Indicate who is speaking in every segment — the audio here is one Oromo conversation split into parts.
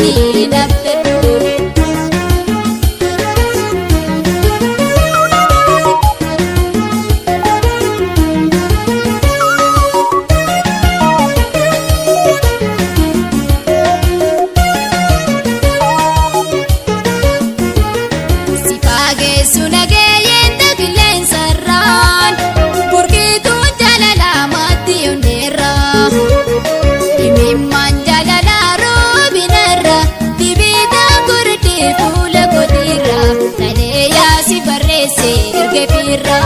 Speaker 1: Ani nabdadhu. Si faageessu nageeyeen qilleensarraan burqituun jaalalaa maatti onneerra. Himimmaan jaalalaa roobinarra dibitaan gordee fuula kotiirra talee yaasi barreesse erga firra.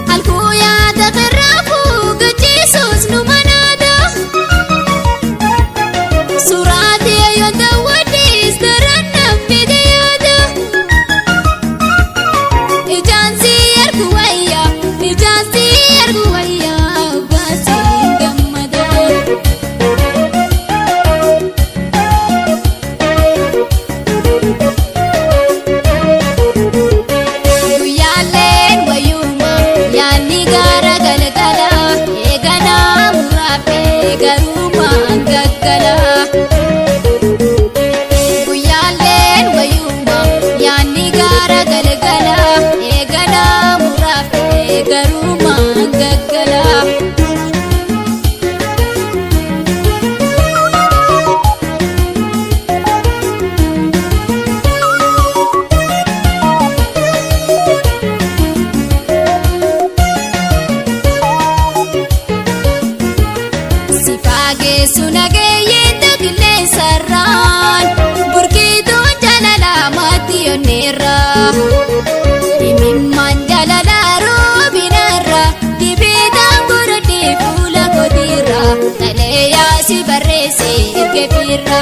Speaker 1: Halkuu yaada qirraafuu gachiisuus nu manaada. Suuraatii yoon daawwadhees daran namni yaada. Ijaan si argu wayyaa, ijaan si argu wayyaa, baasii gammada. Guyyaaleen wayyuma yaadni gara galgala eeganaa muraafee garuumaan gaggala. Guyyaaleen wayyuma yaadni gara galgala eeganaa muraafee garuumaan gaggala. Si faageessu nageeyyeen qilleensarraan burqituun jaalalaa maatti onneerra. Himimmaan jaalalaa roobinarra dibitaan gordee fuula kotiirra talee yaasi barreesse erga firra.